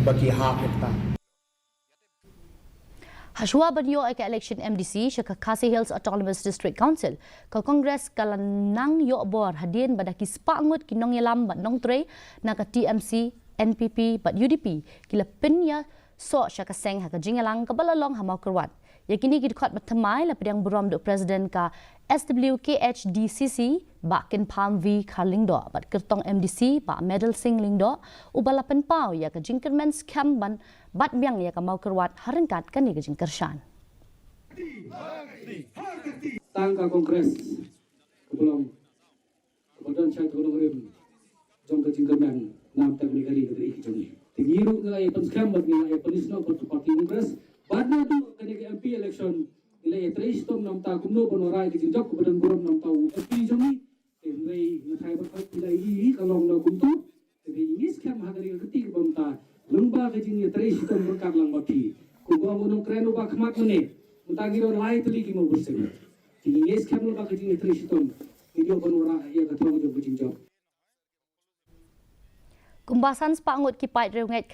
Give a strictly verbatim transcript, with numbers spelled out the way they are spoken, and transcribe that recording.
Baki ha kita. Hashwa ban ïoh ïa ka election M D C sha ka Khasi Hills Autonomous District Council, ka Congress ka la nang ïoh bor hadien ba da ki spah ngut ki nongïalam bad nongtrei na ka T M C, N P P bad U D P ki la pynïasoh sha ka seng ha ka jingïalang kaba la long ha Mawkyrwat. Ïa kine ki dkhot ba thymmai la pdiang burom da u President ka S W K H D C C, Bah Kynpham V Kharlyngdoh, bad kyrtong M D C, Bah Medal Singh Lyngdoh, uba la pynpaw ïa ka jingkyrmen skhem ban bat biang ïa ka Mawkyrwat ha ryngkat kane ka jingkyrshan. Tang ka Congress ka ba long ka ba don shai ka nongrim jong ka jingkyrmen namar kane ka ri ka ri ka jong ngi. Te ngi ruh ngi la ïa pynskhem bad ngi la ïa pynsngew bad ka party Congress bad naduh kane ka M P election ngi la ïa trei shitom namar kumno ban wanrah ka jingjop ka ba don burom namar u M P jong ngi. Te hynrei ngi thai bad ka phi la ïohi ka long na kumto. Te ngi skhem ha ka ri ka kti ka ba mynta lyngba ka jingïatrei shitom ryngkat lang bad phi. Kumba ong u nongkren uba khmat mynne, mynta ngi don lai tylli ki mawbyrsiem. Te ngi skhem lyngba ka jingïatrei shitom ngi ïoh ban wanrah ïa ka thong jong ka jingjop. Kumba san spah ngut ki paid riewngeit ka